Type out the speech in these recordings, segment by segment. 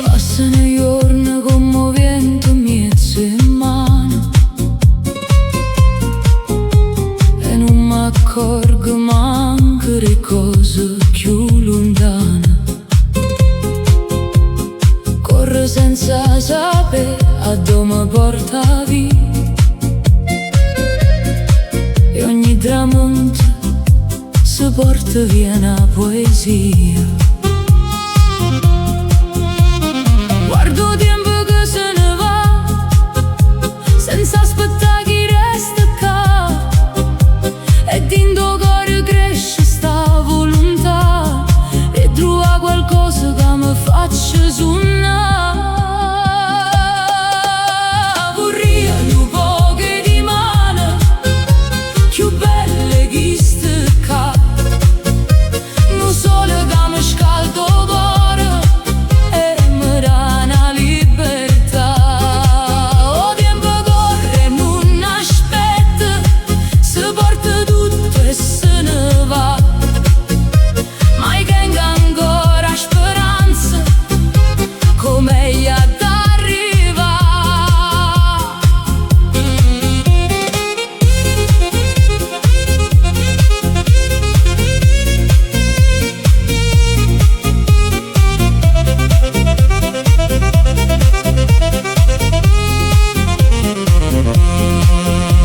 Passano 'e juorne comme 'o viento 'mmiez' 'e mmane E nun m'accorgo manco d' 'e cose cchiù luntane. Corro senza sapè addò me porta 'a vita. E ogni tramonto si porta via 'na poesia. Guardo 'o tiempo che se ne va, senza aspettà chi resta ccà. E dint' 'o core cresce 'sta volontà 'e truvà qualcosa che me faccia sunnà. Vurria nu poco 'e dimane, cchiù bello 'e chisto ccà. Nu sole che mi scalda 'o core e mi dà 'na libertà. O tiempo corre e nun aspetta, si porta tutto e se ne va. Ma io tengo ancora 'a speranza che 'o meglio adda arrivà.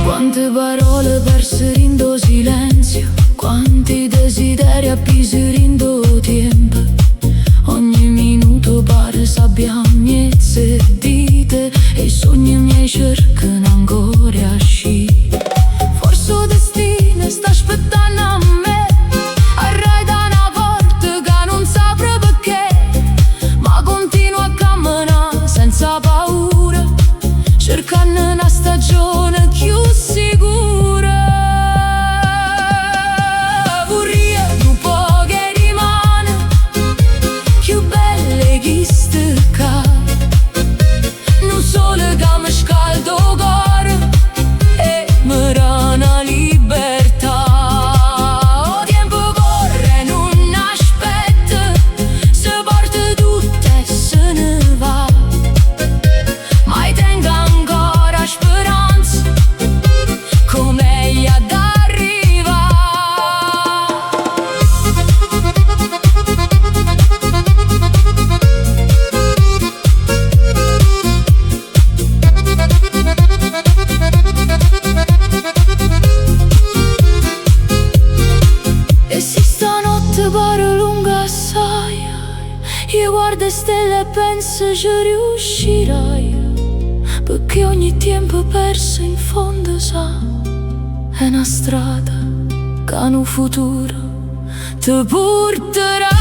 Quante parole perse dint' 'o silenzio, quanti desideri appisi dint' 'o tiempo. Ogni minuto pare sabbia 'mmiez' 'e dite e i sogni miei cercano ancora 'e ascì. Forse 'o destino sta aspettanno a me, aret 'a 'na porta che nun s'apre pecché, ma continuo a cammenà senza paura, cercando 'na stagione cchiù sicura. Vurria nu poco 'e dimane, cchiù bello 'e chisto ccà. Nu sole che mi scalda 'o core e mi dà 'na libertà. O tiempo corre e nun aspetta, si porta tutto e se ne va. Ma io tengo ancora 'a speranza che 'o meglio adda arrivà. E si stanotte pare lunga assaje, io guardo 'e stelle e penso ci riuscirai, perché ogni tempo perso in fondo sa, è una strada che no futuro ti porterà.